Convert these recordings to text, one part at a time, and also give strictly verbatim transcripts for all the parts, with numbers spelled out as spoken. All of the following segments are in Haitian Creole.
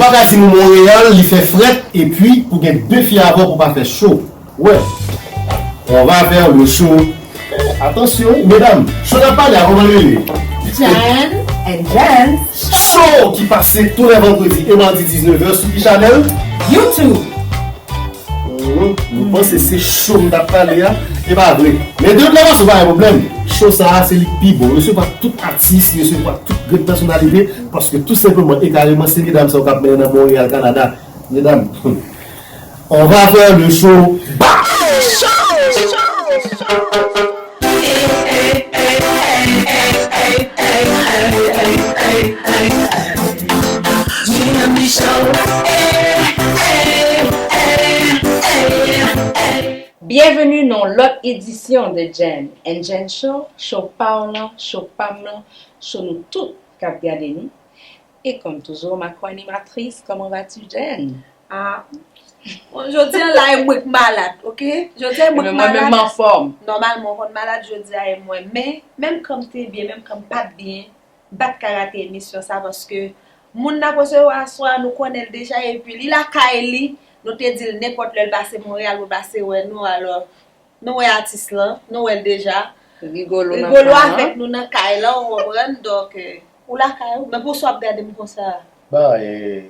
Pa ka di nou Montréal, li fè frèt, epi pou gen de fi avè w pou pa fè cho. Ouais. On va faire le show. Atansyon, medam, cho n ap pale a, kòman l rele? Jen and Jens. Show ki pase tou lè vandredi e madi diznèf è sou ki chanèl? YouTube. Nou panse se cho m t ap pale a, e pa vre. Men de tout fason, pa gen pwoblèm. Cho sa a, se li k pi bon. Resevwa tout atis, resevwa tout grenn pèsonalite, paske tou senpleman e kareman, se medam sa yo k ap mennen nan Montréal, Canada. Medam, on va faire le show. Bah! Byenveni nan yon lòt edisyon de Jen and Jen Show, show pa w lan, show pa m lan, show nou tout k ap gade nou. E kòm toujou, ma co-animatrice, comment vas-tu, Jen? Ah, bon, jodi a la e mwen k malad, ok? Jodi a e mwen k Mwen menm malad. Anfòm. Nòmalman, ou konn malad jodi a e mwen. Men, menm kan m te byen, menm kan m pa t byen, m pa t ka rate emisyon sa paske moun n ap resevwa aswè a, nou konnen l deja, epi li lakay li, nou te di l nenpòt lè l pase Monreyal pou l pase wè nou, alò, nou wè atis lan, nou wè l deja. Rigolo nan Rigolo kay lan. Avèk nou nan kay lan, ou konprann, donk, eh, ou lakay ou, men pou sa w ap gade m konsa. Bon, et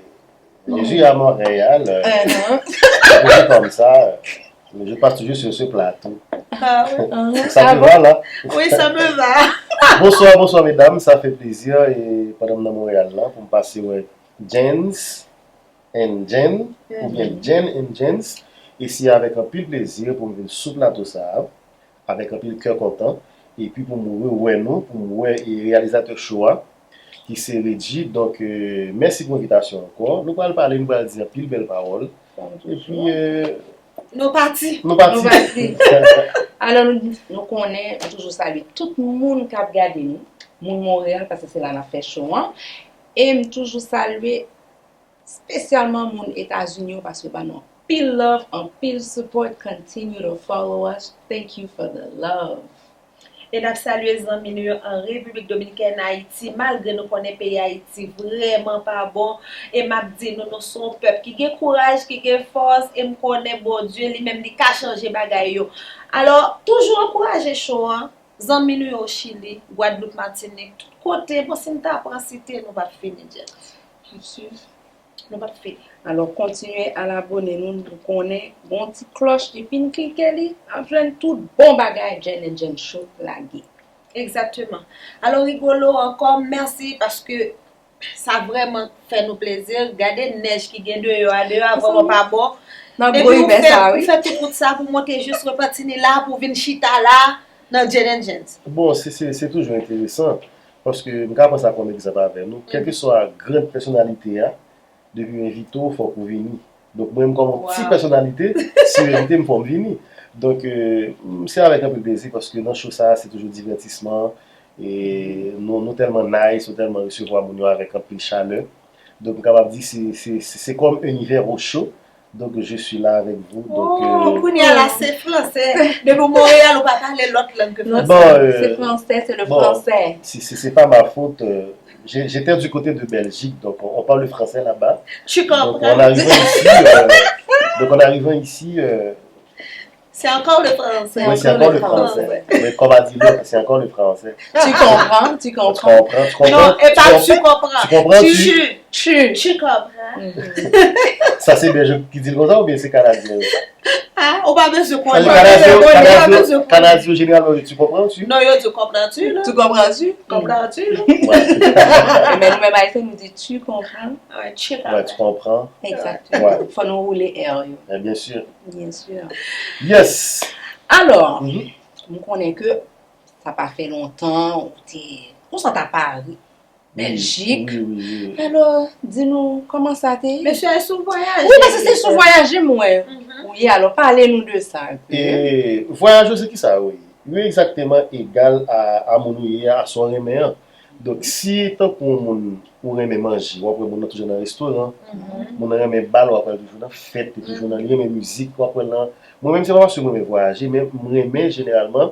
je suis à Montréal, euh, Uh-huh. je suis comme ça, euh, je passe toujours sur ce plateau. Ah, oui. Ça te va là? Oui, ça me va. Bonsoir, bonsoir mesdames, ça fait plaisir et pandan m nan Montréal la pou m pase wè Jens and Jen, oubyen Jen and Jens, e se avèk anpil plezi pou m vin sou plato sa a, avèk anpil kè kontan, epi pou m rewè nou, pou m wè e reyalizatè show a, ki se Reggie. Donk, euh, mèsi pou envitasyon ankò. Nou pral pale, nou pral di anpil bèl pawòl. Epi, euh, Nou pati. nou pati. Nou pati. Alò, nou, nou konnen, nou toujou salye tout moun k ap gade nou, moun Monreyal, paske se la n ap fè show an. E m toujou salye espesyalman moun Etazini yo, paske yo ba nou anpil love, anpil support. Continue to follow us. Thank you for the love. E n ap salye zanmi nou yo an Repiblik Dominikèn, Ayiti, malgre nou konnen peyi Ayiti vrèman pa bon. E m ap di nou, nou se yon pèp ki gen kouraj, ki gen fòs, e m konnen Bondye li menm li ka chanje bagay yo. Alò, toujou ankouraje show an, zanmi nou yo Chili, Gwadloup, Matinik, tout kote, bon, si n ta pran site, nou p ap fini, Jens. Nou p ap fini. Alò, kontinye al abone nou, nou konnen, gon ti klòch, depi n klike li, n ap jwenn tout bon bagay Jen and Jen Show lage. Egzakteman. Alò, Rigolo, ankò, mèsi paske sa vrèman fè nou plezi. Gade nèj ki gen deyò a, deyò a vrèman pa bon. Nan Epi gwo ou ivè fè, sa, ou wi. Fè tout wout sa pou monte jis Repentini la, pou vin chita la, nan Jen and Jens. Bon, se, se, se toujou enteresan, paske m ka pran sa kòm egzanp avè nou. Kèlkeswa gran pèsonalite a, depi yo envite w, fòk ou vini. Donk, mwen menm kòm yon ti Wow. Pèsonalite, si yo envite m, fò m vini. Donk, euh, m, se avèk anpil plezi, paske nan show sa a, se toujou divètisman, e nou, nou tèlman nice, nou tèlman resevwa moun yo avèk anpil chalè. Donk, m kapab di se, se, se, se kòm univers au chaud. Donk, je suis là avec vous. Donk, Oh, euh, kounye a la se fransè. Depi Monreyal, ou pa pale lòt lang ke fransè. Bon, euh, Se fransè, se le bon, fransè. c'est, c'est, c'est pas ma faute. Euh, j'ai- j'étais du côté de Belgique, donc on, on parle le français là-bas. Tu Donc, en comprends? arrivant ici, euh, donc en arrivant ici, euh, C'est encore le français. oui, c'est encore le français. Mais comme a dit l'autre, c'est encore le français. Tu comprends, tu Tu comprends. comprends, tu comprends. Non, et pas tu comprends. Tu comprends, Tu, tu- Tu. tu comprends. Sa se Bèlj ki di l konsa oubyen se Kanadyen yo? Ah, ou pa bezwen An konnen. Kanadyen yo, Ou pa Kanadyen yo, bezwen konnen. Kanadyen yo jeneralman yo di tu comprends, tu? Non, yo di konprann tu la. Tu comprends-tu? Konprann tu la. Ouais. Men nou menm Ayisyen, nou di tu comprends. Ouais, tu Ouais, tu comprends. comprends. Exactement. Ouais. Fò nou woule R yo. Eh, bien sûr. Bien sûr. Yes. Alò, Mhm. m konnen ke sa pa fè lontan ou te konsa ta Pari, Bèljik. Oui, oui, oui. Alò, di nou kòman sa te ye? Mesye, e sou vwayaje. Wi, paske se sou vwayaje m wè Mhm. ou ye, alò pale nou de sa. E vwayaj yo se ki sa yo ye? Yo egzakteman egal a, a moun ou ye a, a sa w renmen an. Donk, si tankou yon moun ou renmen manje, w ap wè moun nan toujou nan restoran. Moun nan renmen bal, w ap wè l toujou nan fèt, li toujou nan, li renmen mizik, w ap wè l nan. Mwen menm, se pa paske mwen renmen vwayaje, men m renmen jeneralman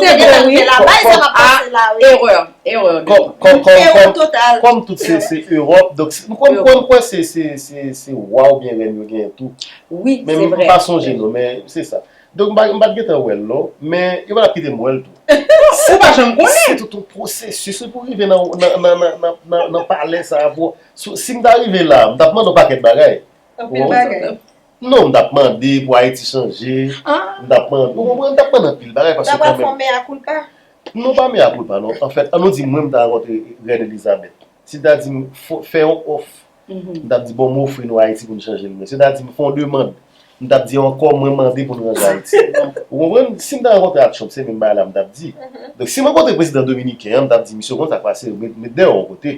se vre, wi. Kòm, kòm, kòm, kòm, kòm tout se, se Ewòp, donk, se- nou kwè, nou kwè, nou kwè se, se, se, se wa oubyen rèn yo genyen tou. Wi, se vre. Men m pa sonje non, men se sa. Donk, m pa, m pa t gentan wè l non, men yo pa t ap kite m wè l tou. Ou pa janm konnen. Se tout yon pwosesis wi pou rive nan, nan, nan, nan, nan, nan, nan palè sa a. Pou, si, si m ta rive la, m t ap mande yon pakèt bagay. Anpil bagay. Non, m t ap mande pou Ayiti chanje. M t ap mande, ou konprann, m t ap mande anpil bagay paske kanmenm. Non, pa mea culpa non. Anfèt, an nou di mwen m ta rankontre Rèn Elizabèt. Si l ta di m fè yon òf, m t ap di bon, m ofri nou Ayiti pou n chanje l. Men si l ta di m fè yon demann, m t ap di ankò mwen mande pou n ranje Ayiti. Ou konprann? Si m ta rankontre a Trump, se menm bagay la m t ap di. Donk si m rankontre prezidan dominiken an, m t ap di misye, ou konn sa k pase, met, met dèyè w yon kote.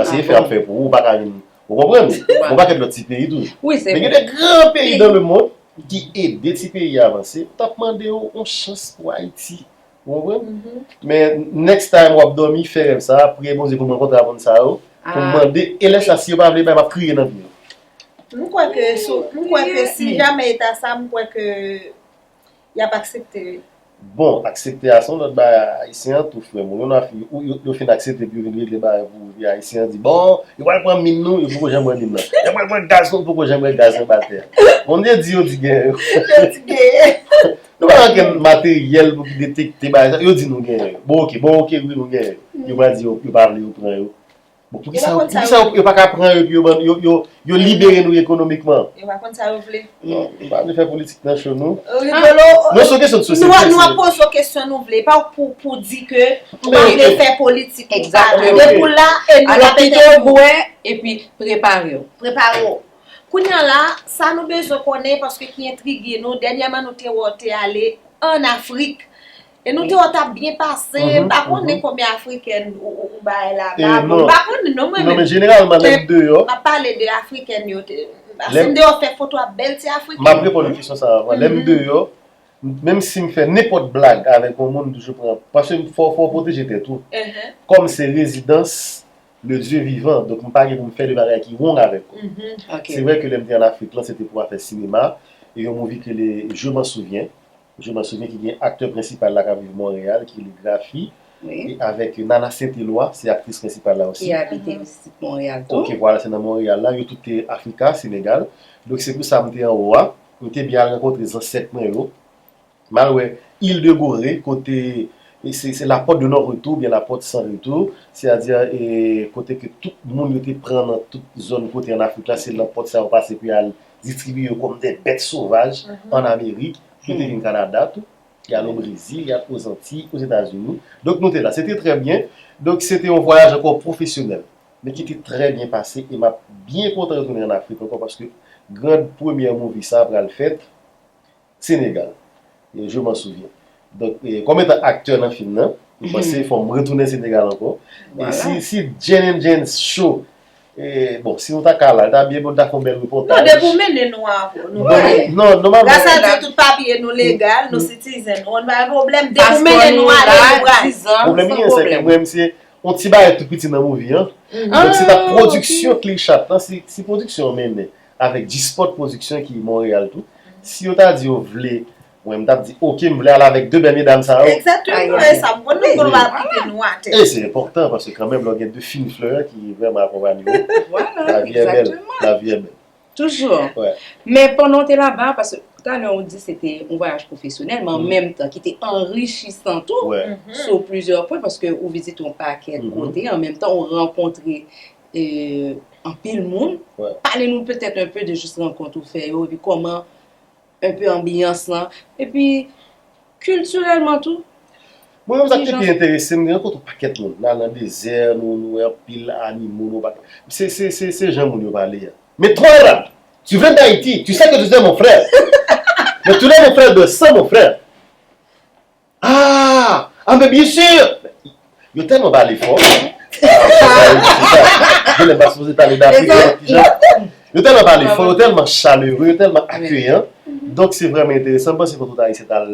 Paske efè ap fè pou ou, ou pa ka vin Ou konprann? Yon pakèt lòt ti peyi tou. Men gen de gran peyi dans le monde ki ede ti peyi a avanse. M t ap mande yo yon chans pou Ayiti. Ou konprann? Men next time w ap dòmi, fè rèv sa a, priye Bondye pou m rankontre ak moun sa yo, pou m mande, e lè sa, si yo pa vle bay, m ap kriye nan vye yo. M kwè ke sou, m kwè ke si jamè e ta sa, m kwè ke y ap aksepte wi. Bon, aksepte a se yon lòt bagay. Ayisyen an tou, frè m. Ou, yo, yo fin aksepte epi yo vin regle bagay pou ou. Epi Ayisyen an di, bon, yo pral pran min nou, yo poko janm wè min nan. Yo pral pran gaz nou, yo poko janm wè gaz anba tè a. Bondye di yo di genyen yo. Yo di genyen. Nou pa gen okenn materyèl pou ki detekte bagay sa. Yo di nou genyen yo. Bon, oke, bon, oke, wi, nou genyen yo. Yo pral di yo, yo pa vle yo pran yo. Bon, poukisa, poukisa yo, yo pa ka pran yo epi yo, yo, yo, yo libere nou ekonomikman? Yo pa konn sa yo vle. Non, nou pa vle fè politik nan show nou. Rigolo. Non, se yon kesyon de sosyete. Nou ap poze yon kesyon nou vle. Pa pou, pou di ke ou pa vle fè politik ou pa. Depi w la, e nou ap entèvye w. Alò, pito w bwè epi prepare w. Prepare w. Kounye a la, sa nou bezwen konnen, paske ki entrige nou, dènyèman nou te wè w te ale ann Afrik. E nou te wè w t ap byen pase, m pa konnen konbyen Afrikèn ou, ou, ou bay laba. Bon, m pa konnen non, mwen menm. Non, men jeneralman, lè m deyò. M ap pale de Afrikèn yo. Paske m deyò fè foto ak bèl ti Afriken. M ap reponn kesyon sa a avan. Lè m deyò, menm si m fè nenpòt blag avèk yon moun, m toujou pran. Paske fò, fò w pwoteje tèt ou. Kòm se rezidans le Dieu vivant. Donk, m pa gen pou m fè de bagay ki wrong avèk ou. Se vre ke lè m te ann Afrik lan, se te pou afè sinema. E yon movie ki rele Je m'en souviens. Je m'en souviens ki gen aktè prensipal la k ap viv Monreyal, ki rele Grafi. E avèk Nana Saint-Éloi, se aktris prensipal la osi. Ki abite isit Monreyal tou. Ok, vwala, se nan Monreyal la. Yo tout te Afrika, Senegal. Donk, se pou sa m te anwo a. M te byen al rankontre zansèt mwen yo. M al wè Île de Gorée, kote, e se, se la porte de non-retour, oubyen la porte sans retour, sètadi, e, kote ke tout moun yo te pran nan tout zòn kote ann Afrik la, se nan pòt sa yo pase pou y al distribiye yo kòm de bèt sovaj ann Amerik, yo te vin Kanada tou, y al o Brezil, y al Ozantiy, Ozetazini. Donk, nou te la. Se te trè byen. Donk, se te yon vwayaj ankò pwofesyonèl, men ki te trè byen pase, e m ap byen kontan retounen ann Afrik ankò, paske grand premyè movie sa a pral fèt Senegal. E Je m'en souviens. Donk, e, kòm etan aktè nan fim nan, m panse fò m retounen Senegal ankò. E si, si Jane and Jane Show, e, bon, si nou ta ka la, li ta byen bon, nou ta fè yon bèl repòtaj. Non, depi w mennen nou a, nou prè. Non, nòmalman. Gras a Dye, tout papye nou legal, nou citizen, nou pa gen pwoblèm. Depi w mennen nou ale, nou pral. Pwoblèm ki gen, se ke mwen, m se yon ti bagay tou piti nan movie an. Donk, se ta pwodiksyon Clear Shot lan, si, si pwodiksyon an mennen avèk G-Spot Production ki Monreyal tou, si yo ta di yo vle, mwen, m t ap di, ok, m vle al avèk de bèl medam sa yo. Egzakteman, e sa m konn, nou konn pa kite nou atè. E se enpòtan, paske kanmenm, lè w gen de fine fleur ki vrèman akonpanye w, lavi è bèl, lavi è bèl. Toujou. Men pandan w te laba, paske talè w di se te yon vwayaj pwofesyonèl, men an menm tan ki te anrichisan tou, sou plizyè pwen, paske ou vizite yon pakèt kote, an menm tan ou rankontre e, anpil moun. Pale nou petèt un peu de jis rankont ou fè yo, epi kòman un peu anbyans lan. Epi, kiltirèlman tou. Mwen menm, sa ki te pi enterese m, m rankontre yon pakèt moun. N al nan dezè, nou, nou wè anpil animo, nou pa. Se, se, se, se jan moun yo pale a. Mais toi là, tu viens d'Haïti, tu sais que tu es mon frère. Mais tu n'es mon frère de sang, mon frère. Ah, ah, mais bien sûr. Yo tèlman pale fò. Yo tèlman pale fò, yo tèlman chaleureux, yo tèlman akeyan. Donk se vrèman enteresan. M panse pou tout Ayisyen ta al,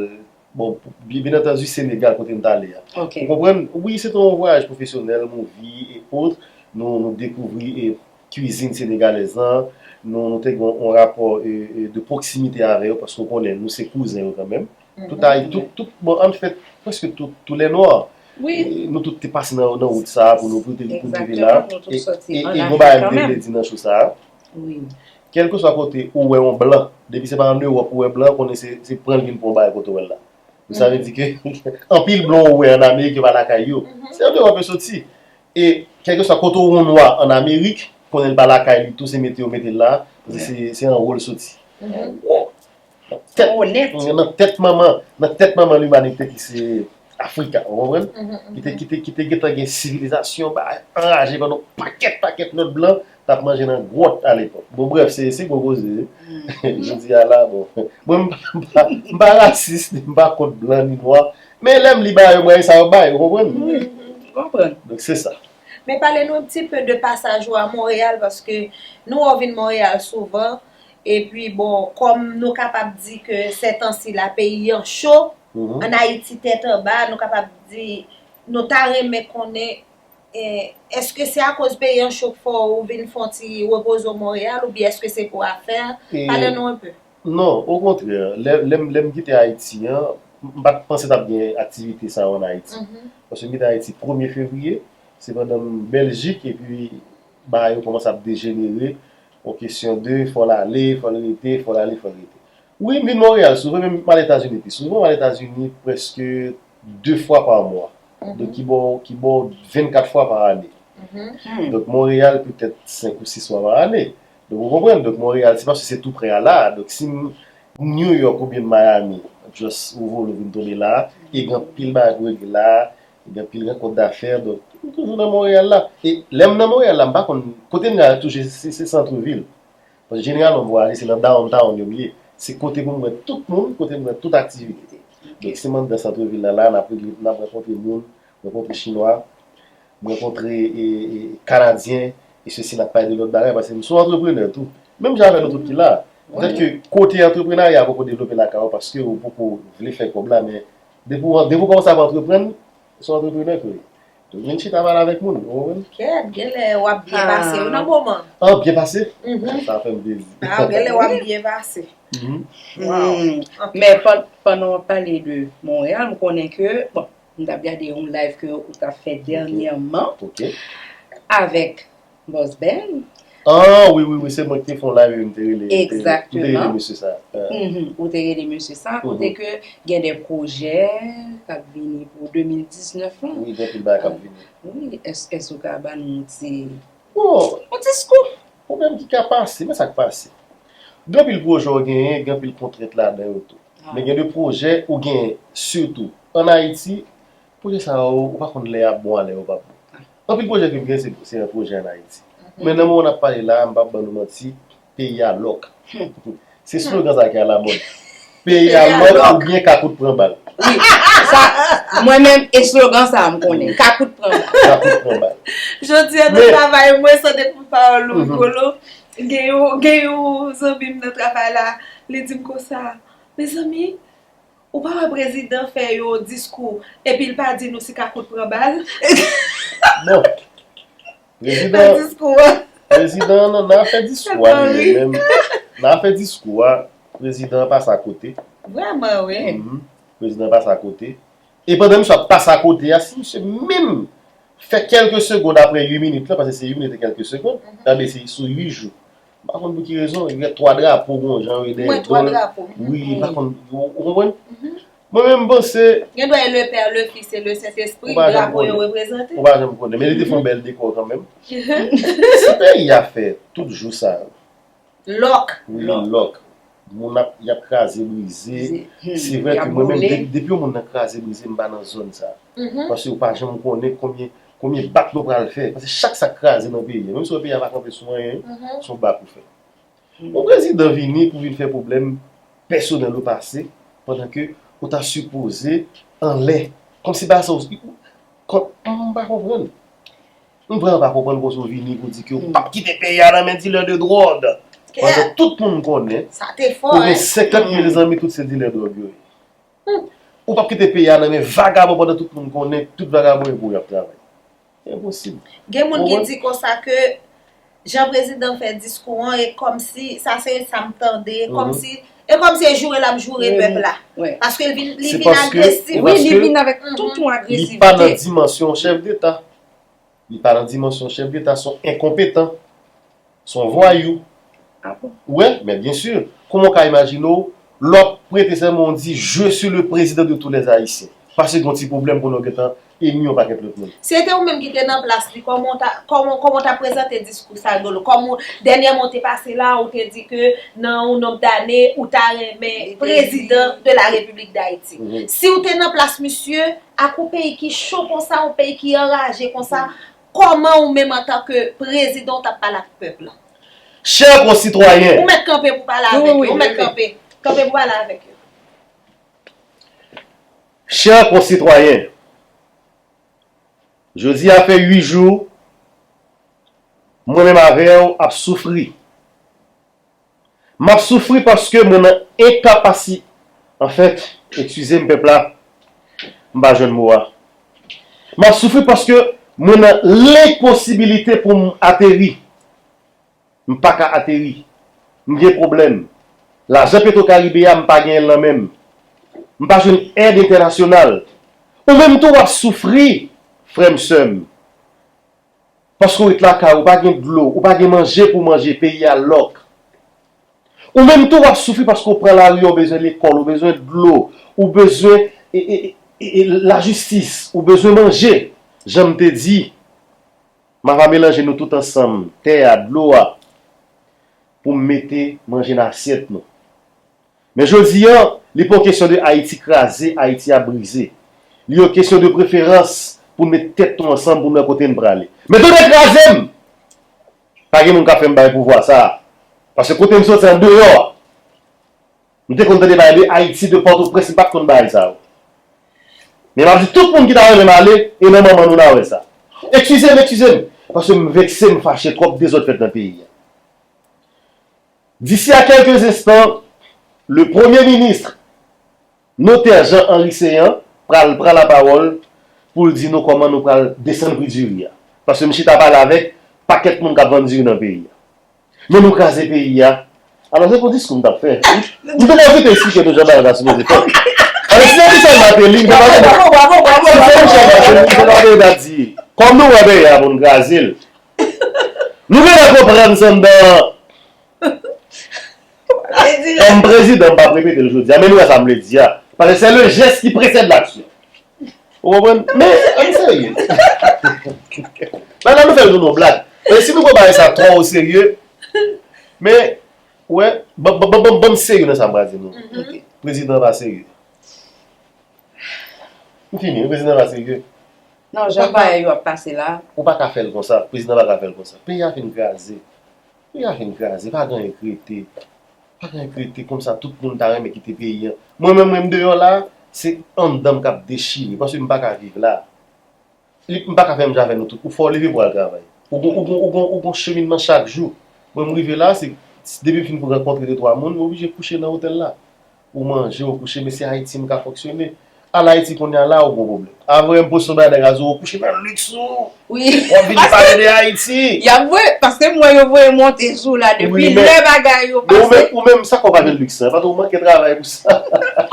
bon, byen antandi Senegal kote m t ale a. Ou konprann? Wi, se te yon vwayaj pwofesyonèl, movie et autres. Nou, nou dekouvri e kwizin senegalèz lan, nou, nou te gen yon rapò e, e, de pwoksimite avè yo, paske w konnen, nou se kouzen yo kanmenm. Tout ay, tout, tout, bon, an fèt, prèske tout, tous les Noirs. E, nou tout te pase nan, nan wout sa a pou nou, pou te, pou nou rive la. E, e, e gon bagay m te vle di nan show sa a. Kèlkeswa kote ou wè yon blan, depi se pa an Ewòp ou wè blan, konnen se, se pran l vin pran yon bagay kote w wè l la. Sa vle di ke anpil blan ou wè an Amerik yo pa lakay yo. Se an Ewòp yo soti. E kèlkeswa kote ou wè yon nwa an Amerik, konnen l pa lakay li tou, se mete yo mete l la, paske se, se anwo l soti. Nan tèt, nan tèt manman, nan tèt manman limanite ki se Afrika, ou konprann? Ki te, ki te, ki te gentan gen sivilizasyon, bagay anraje pandan yon pakèt, pakèt lòt blan t ap manje nan gwòt alepòk. Bon, brèf, se, se gwo koze wi. Jodi a la, bon. Mwen, m pa, m pa, m pa rasis, m pa kont blan ni nwa. Men lè m li bagay yo, m wè sa yo bay, ou konprann? Wi, m konprann. Donk, se sa. Men pale nou un petit peu de pasaj ou a Monreyal, paske nou wè w vin Monreyal souvan. Epi, bon, kòm nou kapab di ke sètansi la, peyi an cho, ann Ayiti, tèt anba, nou kapab di, nou ta renmen konnen, e, èske se akoz peyi an cho k fè w vin fè yon ti repoze w Monreyal, oubyen èske se pou afè? Pale nou un peu. Non, okontrè, lè, lè m, lè m kite Ayiti an, m pa t panse t ap gen aktivite sa yo ann Ayiti. Paske m kite Ayiti premye fevriye, se pandan m Bèljik, epi bagay yo kòmanse ap dejenere, yon kesyon de fò l ale, fò l rete, fò l ale, fò l rete. Wi, m vin Monreyal souvan, men m al Etazini pi souvan, m al Etazini prèske de fwa pa mwa. Donk, ki bò, ki bò vennkat fwa pa ane. Donk, Monreyal petèt senk ou sis fwa pa ane. Donk, ou konprann? Donk, Monreyal, se paske se tou pre a la. Donk, si m New York oubyen Miami, just ou vole, ou vin tonbe la, e gen anpil bagay pou regle la, e gen anpil rankont dafè, donk, m toujou nan Monreyal la. E lè m nan Monreyal la, m pa konn, kote m gentan toujou, se, se santrevil. Paske jeneralman, m vwayaje, se nan downtown yo m ye. Se kote pou m wè tout moun, kote m wè tout aktivite. Donk, si m anndan santrevil la, la, n ap regle, n ap rankontre moun, m rankontre Chinwa, m rankontre e, e, Kanadyen, e sesi, n ap pale de lòt bagay, paske m se yon antreprenè tou. Menm jan avè nou tout ki la. Petèt ke kote antreprenarya a poko devlope lakay ou, paske ou poko vle fè kòb la, men depi w, depi w kòmanse ap antreprann, se yon antreprenè ke w ye. Donk, vin chita pale avèk moun, ou konprann? Kèt, genlè w ap byen pase wi nan moman. Ah, byen pase? Sa fè m plezi. Ah, genlè w ap byen pase. Men pan-, pandan w ap pale de Monreyal, m konnen ke, bon, m t ap gade yon live ke ou t ap fè dènyèman avèk Bòs Bèl. Ah, wi, wi, wi, se mwen ki te fè yon live, m te rele, m te rele mesye sa. Ou te rele mesye sa, kote ke gen de pwojè k ap vini pou de mil diznèf lan. Wi, gen anpil bagay k ap vini. Wi, èske, èske ou ka ban nou yon ti, yon ti scoop? Pwoblèm ki ka pase, men sa k pase. Gen anpil pwojè w genyen, gen anpil kontrent ladan yo tou. Men gen de pwojè ou genyen, sitou ann Ayiti, pwojè sa yo, ou pa konn lè y ap bon a lè yo p ap bon. Anpil pwojè ke m gen, se, se yon pwojè ann Ayiti. Men nan moman n ap pale la a, m p ap ban nou manti, peyi a lòk. Se slogan sa ki alamòd. Peyi a lòk oubyen kakout pran bal. Wi, sa, mwen menm, e slogan sa a m konnen. Kakout pran bal. Kakout pran bal. Jodi a nan travay mwen, sante pou pawòl ou, Rigolo. Gen yon, gen yon zanmi m nan travay la, li di m konsa, mezanmi, ou pa wè prezidan fè yon diskou, epi l pa di nou si kakout pran bal? Bon. Prezidan, prezidan nan, nan afè diskou a li menm, nan afè diskou a, prezidan an pase akote. Vrèman, wi. Prezidan an pase akote. E pandan misye ap pase akote a, si misye menm fè kèlke segonn apre uit minit lan, paske se uit minit e kèlke segonn, gade se sou uit jou. M pa konn pou ki rezon, li gen twa drapo gon jan yo dèyè do l. Wi, m pa konn, ou, ou konprann? Mwen menm, m panse Gen dwa e le Pè, le Fis e le Sentespri, Ou pa janm drapo yo konnen. reprezante. Ou pa janm konnen, men li te fè yon bèl dekò kanmenm. Si peyi a fè tout jou sa yo, Lòk. wi, lòk, moun ap, y ap kraze brize. Se vre ke mwen menm, depi yon moun nan kraze brize, m pa nan zòn sa. Paske ou pa janm konnen konbyen konbyen bak nou pral fè. Paske chak sa k kraze nan peyi a, menm si w wè peyi a pa kanpe sou anyen, se yon bak ou fè. Yon prezidan vini pou vin fè pwoblèm pèsonèl ou pase, pandan ke ou ta sipoze anlè. Kòmsi bagay sa, m pa konprann. M vrèman pa konprann kòmsi w vini pou di ke w p ap kite peyi a nan men dilè de dwòg. Pandan tout moun konnen, ou gen senkant mil zanmi, tout se dilè dwòg yo ye. Ou p ap kite peyi a nan men vagabon, pandan tout moun konnen tout vagabon e pou y ap travay. Se enposib. Gen moun ki di konsa ke jan prezidan fè diskou an, e kòmsi, sa se sa m tande, e kòmsi e kòmsi e joure l ap joure pèp la. Paske l vin li vin agresif. Wi, li vin avèk tout yon agresivite. Li pa nan dimansyon chèf deta. Li pa nan dimansyon chèf deta, se yon enkonpetan. Se yon vwayou. Ou wè, men byen si. Kòman w ka imajine w, lè w ap prete sèman, w di, je suis le président de tous les Haïtiens. Paske gen yon ti pwoblèm pou nou gentan enmi yon pakèt lòt moun. Si se te ou menm ki te nan plas li, kòman w ta kòman kòman w ta prezante diskou sa Dolo? Kòm ou dènyèman w te pase la, ou te di ke nan yon nonb dane ou ta renmen prezidan de la Repiblik Dayiti. Si w te nan plas misye, ak yon peyi ki cho konsa, yon peyi ki anraje konsa, kòman ou menm antanke prezidan w t ap pale ak pèp la? Chè konsitwayen. Ou mèt kanpe pou pale avèk yo. Ou mèt kanpe. Kanpe pou pale avèk yo. Chè konsitwayen, jodi a fè uit jou, mwen menm avè w ap soufri. M ap soufri paske mwen nan enkapasi, anfèt, eskize m pèp la, m pa jwenn mo a. M ap soufri paske mwen nan lenposibilite pou m ateri. M pa ka ateri. M gen pwoblèm. Lajan Petro Caribe a, m pa genyen l nan men m. M pa jwenn èd entènasyonal. Ou menm tou w ap soufri, frè m, sè m. Paske w ret lakay ou, ou pa gen dlo, ou pa gen manje pou w manje, peyi a lòk. Ou menm tou w ap soufri paske w pran lari a, ou bezwen lekòl, ou bezwen dlo, ou bezwen e, e, e, e, lajistis, ou bezwen manje. Jan m te di, M ava melanje nou tout ansanm, tè a, dlo a, pou m mete manje nan asyèt nou. Men jodi a, li pa yon kesyon de Ayiti kraze, Ayiti ap brize. Li yon kesyon de preferans pou n met tèt nou ansanm pou n wè kote n prale. Men Dodè kraze m! Pa gen moun k ap fè m bay pouvwa sa a. Paske kote m soti andeyò a, M te konn tande bagay de Ayiti, de Pòtoprens, m pa t konn bagay sa yo. Men m ap di tout moun ki ta renmen m ale, e nan manman nou n a wè sa. Eskize m, eskize m, paske m vekse, m fache, twòp dezòd fèt nan peyi a. D'ici à quelques instants, le Premier ministre, notè Jean Henry Céant, pral pran lapawòl pou l di nou kòman nou pral desann pri diri a. Paske m chita pale avèk pakèt moun k ap vann diri nan peyi a. Men nou kraze peyi a. Alò, se pou diskou m t ap fè. M te pwofite eksplike nou jan bagay la sipoze fèt. Alò, si se Michel Martelly, m te pa vin. Si se Michel Martelly, m te pa vin ap di, kòm nou wè peyi a pou n kraze l. Nou genlè konprann sa anndan an. Kòm prezidan, m p ap repete l jodi a, men nou wè sa m vle di a. Paske c'est le geste qui précède l'action. Ou konprann? Men, ann serye. Bagay la nou fè l vin yon blag. Men si nou pran bagay sa twò o serye, men, ou wè, ban, ban, ban, ban, ban m serye nan sa m pral di nou. Prezidan pa serye. M fini, wi, prezidan pa serye. Non, jan bagay yo ap pase la. Ou pa ka fè l konsa, prezidan pa ka fè l konsa. Peyi a fin kraze. Peyi a fin kraze, pa gen anyen k rete. Pa gen anyen k rete, konsa tout moun ta renmen kite peyi a. Mwen menm, mwen m deyò la, se anndan m k ap dechire, paske m pa ka viv la. Li, m pa ka fè menm jan avè nou tout. Ou fò w leve pou w al travay. Ou gon, ou gon, ou gon, ou gon cheminman chak jou. Mwen, m rive la, se, se depi m fin rankontre de twa moun, m oblije kouche nan otèl la. Ou manje, ou kouche, men se Ayiti m ka fonksyone. Al Ayiti kounye a la, ou gon pwoblèm. Avan m poste yon bagay, nèg a di w kouche nan liks ou. Wi. W ap vin pale de Ayiti. Y ap voye, paske m wè yo voye monte sou la depi lè bagay yo pase. Ou menm, ou menm, sa k w ap pale liks la? Paske ou manke travay pou sa.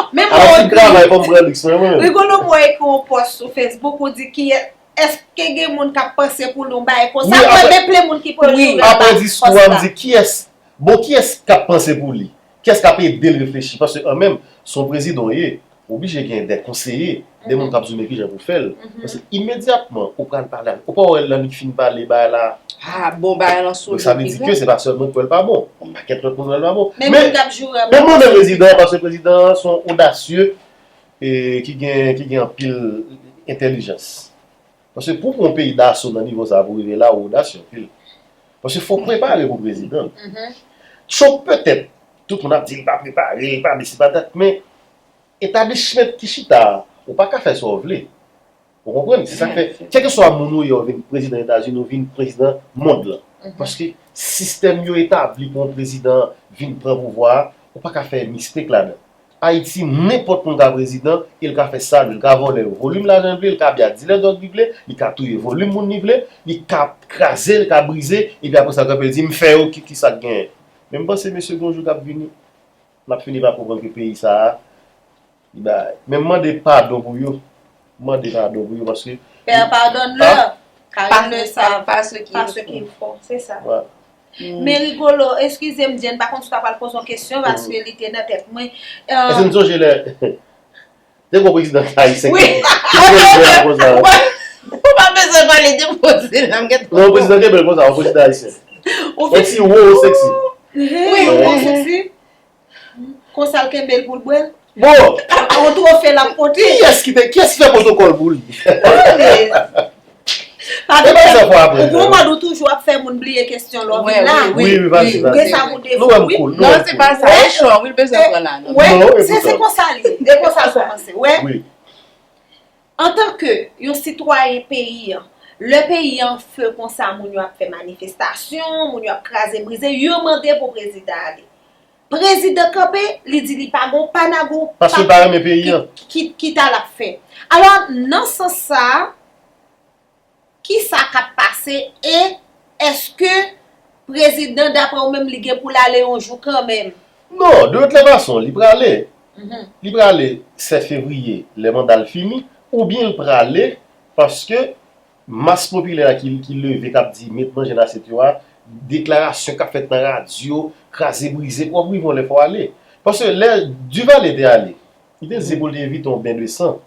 Men bon, Ayiti m travay, fò m pran liks mwen, mwen. Rigolo, m wè ekri yon pòs sou Facebook, ou di kiyès, èske gen moun k ap panse pou li yon bagay konsa? Mwen deple moun ki pran jounal la. Apre diskou a, m di kiyès Bon, kiyès k ap panse pou li? Kiyès k ap ede l reflechi? Paske an menm, se yon prezidan w ye. Ou oblije gen de konseye, de moun k ap di w men kijan pou fè l. Paske imedyatman ou pral pale avèk, ou pa wè lè li fin pale bagay la. Ah, bon, bagay lan sou Donk sa vle di ke se pa sèlman kwè l pa bon. Yon pakèt lòt moun kwè l pa bon. Men moun k ap joure Men mwen menm prezidan, paske prezidan an se yon odasye e ki gen ki gen anpil entèlijans. Paske pou pran yon peyi daso nan nivo sa pou rive la, ou odasye anpil. Paske fòk prepare pou prezidan. Trump petèt, tout moun ap di li pa prepare, li pa desi pa dat, men establishment ki chita a, ou pa ka fè sa w vle. Ou konprann? Se sa k fè, kèlkeswa moun ou ye, ou vin prezidan Etazini, ou vin prezidan mond lan. Paske sistèm yo etabli pou yon prezidan vin pran pouvwa a, ou pa ka fè mistake ladan. Ayiti, nenpòt moun ka prezidan, e l ka fè sa l vle, l ka vòlè volim lajan l vle, l ka byen dilè dwòg li vle, li ka touye volim moun li vle, li ka kraze, li ka brize, epi apre sa l kanpe l di, "M fè yo, ki, ki sa k genyen?" Men m panse mesye gen yon jou k ap vini, n ap fini pa konprann ke peyi sa a, li bagay. Men m mande padon pou yo, m mande padon pou yo, paske Père, pardonne-leur, car ils ne savent pas ce qu'ils pas ce font. Qu'ils font. C'est ça. Voilà. Men Rigolo, eskize m, Jen, pa konn si w ta pral poze yon kesyon, paske li te nan tèt mwen. Èske n sonje lè te gon prezidan ayisyen Wi. ki te prezidan konsa? Ou pa bezwen pale de poze nan gen Non, prezidan kenbe l konsa, yon prezidan ayisyen. Ou Yon ti wo seksi. Wi, yon seksi. Konsa l kenbe l pou l bwè l. Bon, Yon twofe l ap pote. Kiyès ki te, kiyès ki fè pwotokòl pou li? Pa E ba sa fò apre. Ou konprann ou toujou ap fè moun bliye kesyon lè w vin la. Wi, wi, vas-y, Ou gen vas-y. sa pou defo. Nou wè m Wi. cool, nou Non, wè m se cool. pa sa. E chwa, wi, l bezwen pran la. Non. Wè, Non, e se se poutan. Konsa li ye. E konsa l kòmanse. Wè. Wi. Antanke yon sitwayen peyi an, lè peyi an an fe konsa, moun yo ap fè manifestasyon, moun yo ap kraze brize, yo mande pou prezidan ale. Prezidan kanpe, li di li pa gon panago. Paske l pa renmen peyi an. Ki, ki, ki ta l ap fè. Alò, nan sans sa a, ki sa k ap pase e èske prezidan, daprè w menm, li gen pou l ale yon jou kanmenm? Non, de toutes les façons, li prale. Li prale sèt fevriye, lè manda l fini, oubyen l prale paske mas popilè a ki, ki leve, k ap di met manje nan asyèt yo a, deklarasyon k ap fèt nan radyo, kraze brize, w ap rive yon lè fò w ale. Paske lè Duvalier te ale, li te di se pou l te evite yon ben de san.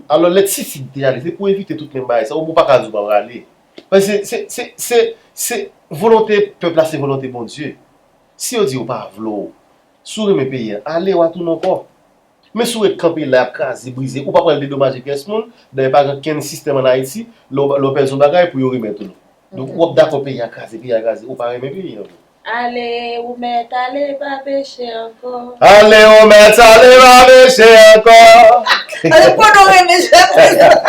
Alò, lè Titid te ale, se pou evite tout menm bagay sa, ou pa ka di w pa prale. Paske se, se, se, se, se volonte pèp la, se volonte Bondye. Si yo di yo pa vle w, si w renmen peyi a, ale w a tounen ankò. Men si w ret kanpe la, y ap kraze, brize, ou pa pral dedomaje pyès moun, dayè pa gen kenn sistèm ann Ayiti, lè w lè w pèdi yon bagay pou yo remèt ou l. Donk, w ap dakò peyi a kraze, peyi a kraze, ou pa renmen peyi a vre. Ale, ou mèt ale, pa peche ankò. Ale, ou mèt ale, pa peche ankò. Ale, pandan w renmen jwèt.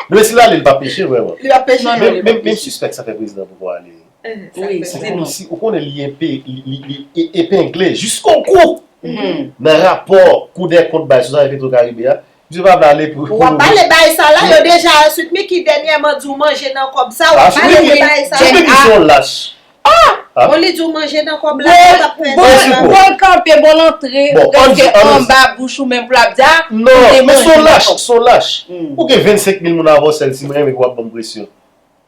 Men si l ale, l pa peche vrèman. Li pa peche. Men, men, men m sispèk sa fè prezidan poko ale. Wi, Se sinon. Kòmsi, ou konnen li enpe, li, li, li e- epengle jiskokou nan rapò Kou dè Kont bay sou zafè Petro Karibe a. Misye pa vle ale pou. Ou ap pale bay sa la, yo deja, Sweet Micky dènyèman di w manje nan kòb sa, ou ap pale de bay sa. Sweet Micky se yon lach. Bon, li di w manje nan kòb la, ou ap fè Bon, sa. Bon, l kanpe, bon, l antre, Bon, ann di, prèske ann di. Anba bouch ou menm pou l ap di, a, Non, te men se yon manje lach, nan se yon lach. Mm. Ou gen vennsenk mil moun avè w sèl si mwen renmen pou w ap ban m presyon.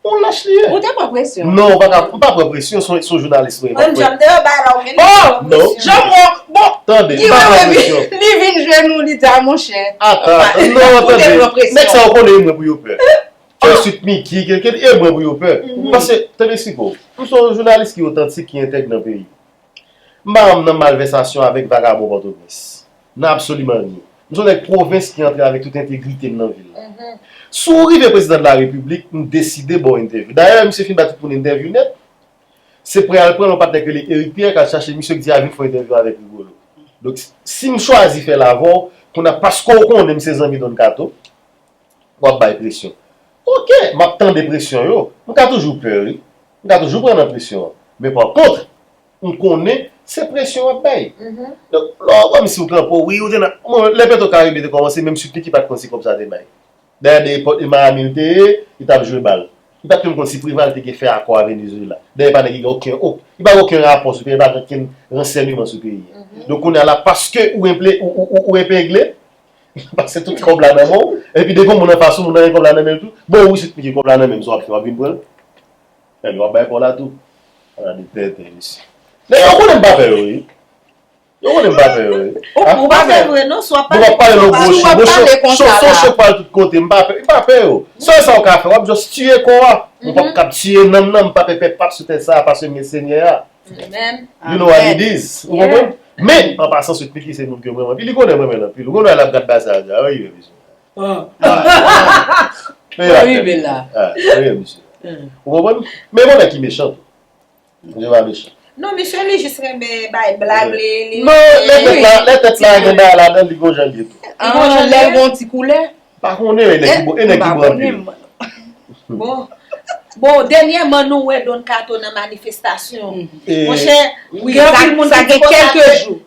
Yon lach li ye. Ou te pran presyon. Non, ou pa ka, m pa pran presyon, se yon- se yon jounalis mwen. Mwen, jan m te wè bay la, ou gen Oh! Non. Jan mwen, bon, Tande, li m pa pran rele, presyon. Li vin jwenn ou, li di a, monchè. Ata, Ou non, te tande. pran presyon. Nèg sa yo konnen e mwen pou yo pè. Ke Sweet Micky, ke, ke, e mwen pou yo pè. Paske, tande, Siko, m se yon jounalis ki otantik, ki entèg nan peyi. M pa janm nan malvèsasyon avèk vagabon Pòtoprens. Nan absoliman anyen. M se yon nèg pwovens ki antre avèk tout entegrite m nan vil la. Si w rive prezidan de la repiblik, m deside ba w entèvyou. Dayè, misye fin ba tout moun entèvyou nèt. Se pran al pran yon patnè k rele Eric Pierre k al chache misye k di a vin fè yon entèvyou avèk Rigolo. Donk, si m chwazi fè l avè w, kounye a paske w konnen m se zanmi Don Kato, w ap bay presyon. Oke, m ap tande presyon yo. M ka toujou pè, wi. M ka toujou pran nan presyon an. Men pa kont, m konnen se presyon w ap bay. Donk, lè w wè m si w kanpe, wi, ou te nan. Mwen, lè Petro Karibe te kòmanse, menm Sweet Micky pa t konn si kòb sa te bay. Dayè, de epòk, e Miami l te ye, li t ap jwe bal. Li pa t menm konn si Preval te gen fè akò a Venezuela. Dayè, pa nèg ki gen okenn, ok, li pa gen okenn rapò sou peyi, li pa gen okenn ransèyman sou peyi a. Donk, kounye a la, paske ou enple, ou, ou, ou, ou enpegle, pase tout kòb la nan men w, epi devan moun anfas ou, moun nan gen kòb la nan men l tou. Bon, wi, Sweet Micky kòb la nan men m, sa w ap fè, w ap vin pran l? Ebyen, w ap bay pa w la tou. Ala de tenten, mesye. Nèg yo konnen m pa pè yo, wi. Yo konnen m pa pè yo. Ou pa pè vre non, si w ap pale konsa. Gwo cho, gwo cho, gwo cho k pral tout kote, m pa pè, m pa pè yo. Sèl sa w ka fè, w ap just tiye kò a. M p ap kab tiye nanm nan, m pa pè pèp sou tè sa a, paske m gen Senyè a. You know what it is. Ou konprann? Men, an pasan, Sweet Micky se moun ke m renmen anpil, li konnen m renmen l anpil. Ou konn wè l ap gad bagay sa a, wi, mesye. Mwen rive la. Ou konprann? Men yon nèg ki mechan tou. Misye pa mechan. Non, misye li jis renmen bay blag li. Non, lè tèt la, lè tèt la gen bagay ladan, li gon jan l ye tou. Li gon jan l ye. Lè l gon ti koulè. Pa konnen, e nèg ki bon, e nèg ki bon anpil. Bon. Bon, dènyèman nou wè Don Kato nan manifestasyon. Monchè, gen anpil moun ki di konsa ke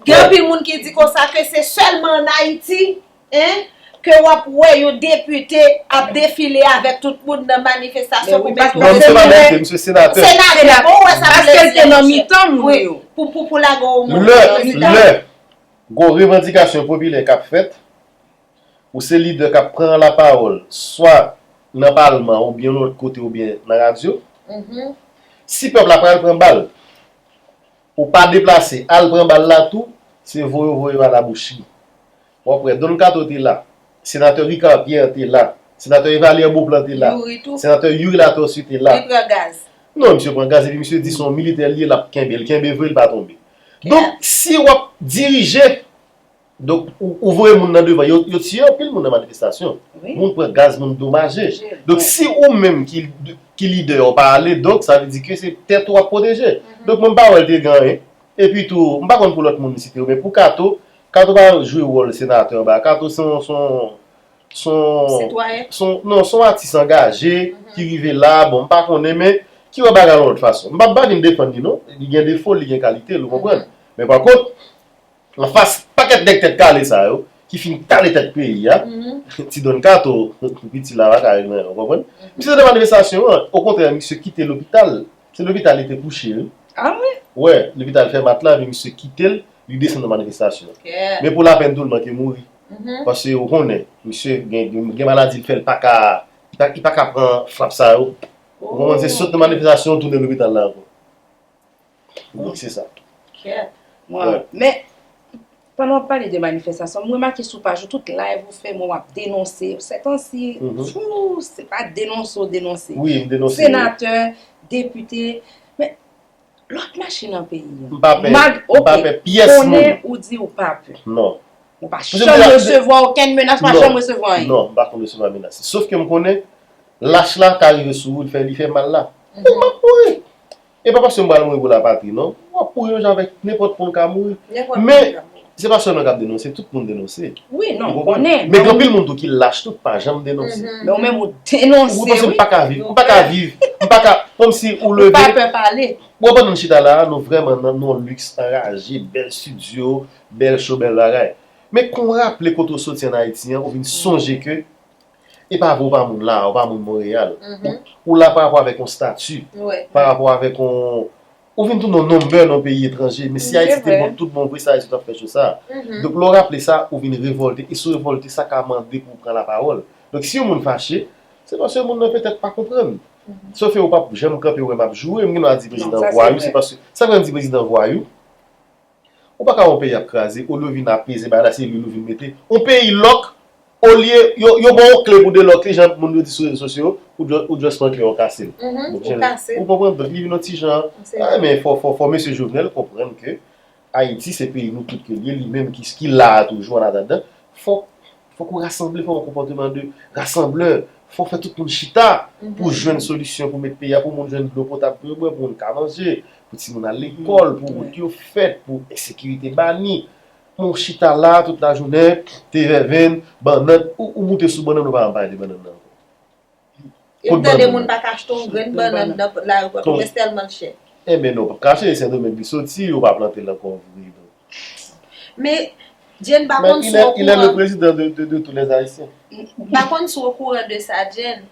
gen anpil moun ki di konsa ke se sèlman an Ayiti, en, ke w ap wè yon depite ap defile avèk tout moun nan manifestasyon pou mèt. Non, misye pa depite, misye senatè. Senatè, bon, ou wè sa vle di. Paske l te nan mitan moun yo. Pou, pou, pou lage yon moun nan mitan. Lè, lè, gon revandikasyon popilè k ap fèt, ou se lidè k ap pran lapawòl, swa nan palman oubyen lòt kote oubyen nan radyo, mhm, si pèp la pral pran bal, ou pa deplase al pran bal la tou, se voye w voye yo al abouchi. W ap wè Don Kato te la, senatè Ricard Pierre te la, senatè Evalière Beauplan te la, senatè Youri Latortue te la. Li pran gaz. Non, misye pran gaz epi misye di se yon militè li ye, l ap kenbe, l kenbe vre, li pa tonbe. Donk, si w ap dirije, Donk, ou, ou voye moun nan devan, yo, yo tiye anpil moun nan manifestasyon. Moun pran gaz, moun domaje. Donk, si ou menm ki, ki lidè ou pa ale, donk, sa vle di ke se tèt ou w ap pwoteje. Donk, mwen m pa wè l te gen anyen. Epi tou, m pa konn pou lòt moun m site yo, men pou Kato, Kato pa jwe wòl senatè anba. Kato se yon, se yon, se yon, se yon, non, se yon atis angaje ki rive la, bon, m pa konnen, men ki wè bagay yon lòt fason. M pa, m pa vin defann li, non. Li gen defo l, li gen kalite l, ou konprann. Men pa kont, Anfas pakèt nèg tèt kale sa yo, ki fin kale tèt peyi a, ti Don Kato, piti la pa ka regle anyen, ou konprann? Misye te nan manifestasyon an, okontrè, misye kite lopital, se lopital li te kouche, wi. A wi? Wè, lopital fè matla, men misye kite l, li desann nan manifestasyon an. Men pou lapèn tou, l manke mouri. Paske ou konnen, misye gen, gen maladi l fè, l pa ka, li pa, li pa ka pran frap sa yo. Ou konprann? Se sot nan manifestasyon, tounen lopital la ankò. Donk se sa. Kèt. Mwen, men, pandan w ap pale de manifestasyon, m remake sou paj ou, tout live ou fè, mwen w ap denonse. Sètansi, fou, se pa denonse w denonse. Wi, m denonse. Senatè, depite, men lòt machin nan peyi an. M pa pè, m pa pè pyès moun. Konnen ou di ou pa pè. Non. Ou pa janm resevwa okenn menas, pa janm resevwa anyen. Non, m pa konn resevwa menas. Sof ke m konnen, lach la ka rive sou ou, li fè, li fè mal la. Ou m ap mouri. E pa paske m pral mouri pou lapatri, non. W ap mouri yon jan avèk nenpòt moun ka mouri. Men, se pa sèlman k ap denonse, tout moun denonse. Wi, non, m konnen. Men gen anpil moun tou ki lach tou, pa janm denonse. Men ou menm ou denonse, wi. Ou panse m pa ka viv, m pa ka viv, m pa ka, kòmsi ou leve. Ou pa pè pale. Bon, pandan n chita la a, nou vrèman nan, nan yon liks anraje, bèl estidyo, bèl cho, bèl bagay. Men kan w raple kote w soti ann Ayiti an, ou vin sonje ke e pa vre w pa moun la a, ou pa moun Monreyal. Ou, ou la pa rapò avèk yon stati, pa rapò avèk yon, ou vin tounen yon number nan yon peyi etranje. Men si Ayiti te bon tout bon vre, sa rezon t ap fè cho sa a. Donk, lè w raple sa, ou vin revòlte. E si w revòlte, sa ka mande pou w pran lapawòl. Donk, si yon moun fache, se paske moun nan petèt pa konprann. Sa fè ou p ap janm kanpe wè m ap joure, m gen dwa di prezidan vwayou, se paske, sa fè m di prezidan vwayou, ou pa ka wè yon peyi ap kraze, olye w vin apeze bagay la, se lwil ou vin mete. Yon peyi lòk, olye, yo, yo ba w yon kle pou delòk li, jan moun yo di sou rezo sosyo, ou just, ou just pran kle a, ou kase l. Ou kase l. Ou konprann? Donk, li vin yon ti jan, a, men fò, fò, fò mesye Jovenel konprann ke Ayiti se peyi nou tout ke l ye, li menm ki, ki la a toujou, an atandan, fòk, fòk ou rasanble, fòk w gen konpòteman de rasanblè, fòk w fè tout moun chita pou jwenn solisyon, pou met peyi a, pou moun jwenn dlo potab pou yo bwè, pou moun ka manje, pou timoun al lekòl, pou wout yo fèt, pou ensekirite bani. Men w chita la tout lajounen, te vèvenn, bannann, ou, ou moute sou bannann, ou pa janm pale de bannann nan ankò. Ou tande moun pa ka achte yon grenn bannann nan lari pou mès tèlman l chè. Enben non, w p ap ka achte, se Sendomeng li soti, ou pa plante l ankò vre, donk. Men, Jane, m pa konn si w okouran. Il est le président de, de, de tous les Haïtiens. M pa konn si w okouran de sa, Jane.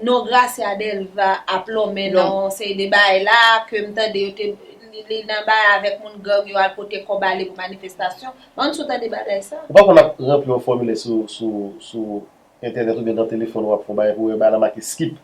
Non, Gracia Delva ap lonmen nan yon seri de bagay la, ke m tande yo te, li, li nan bagay avèk moun gang yo al pote kò ba li pou manifestasyon. M pa konn si w tande bagay sa. Ou pa konn ap ranpli yon fòmilè sou, sou, sou entènèt oubyen nan telefòn w ap fè yon bagay pou w wè bagay la make skip.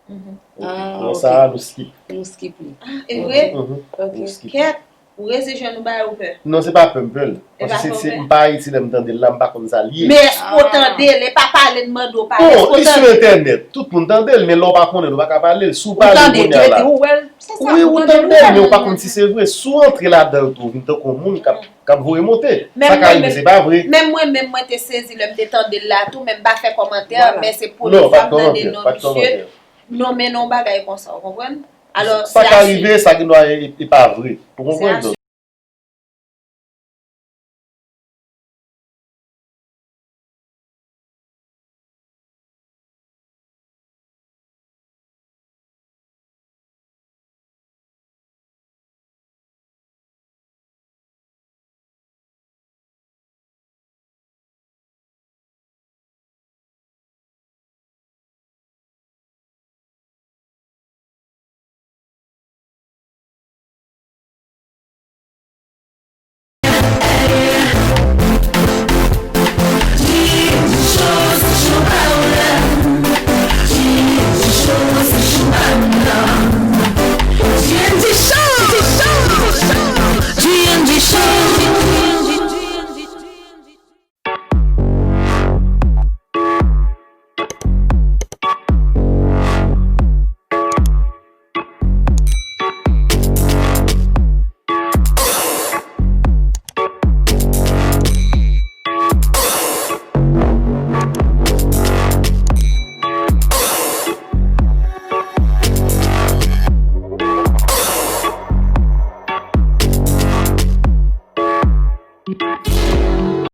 Bon, sa a, nou skip. Nou skip li. Ah, e vre? Nou skip li. Kèt. Ou resi jwenn ou bagay ou pè. Non, se pa pè m pè l. E Paske pa se, pè. M pa Ayiti lè m tande l la, m pa konn sa l ye. Men èske w tande l? E pa pale n mande w pale. Bon, Èske w li sou tande? Entènèt. Tout moun tande l, men lè w pa konnen l, ou pa ka pale l. Si w Ou pale l tande, kounye a Dye la. Di ou wè l. Se sa, Wi, ou ou tande, tande ou l, men ou pa tande. Konn si se vre. Si w antre ladan l tou, ou vin tankou yon moun k ap k ap voye monte. Men Sa ka mwen rive, menm- se pa vre. Men mwen menm, mwen te sezi lè m te tande l la tou, men m pa fè kòmantè, Vwala. Men se Non, polis pa ap de tande kòmantè, non pa de misye, kòmantè. Nonmen non bagay konsa, ou konprann? Alò, Sa ka rive, sa gen dwa e e pa vre. Ou konprann? Se a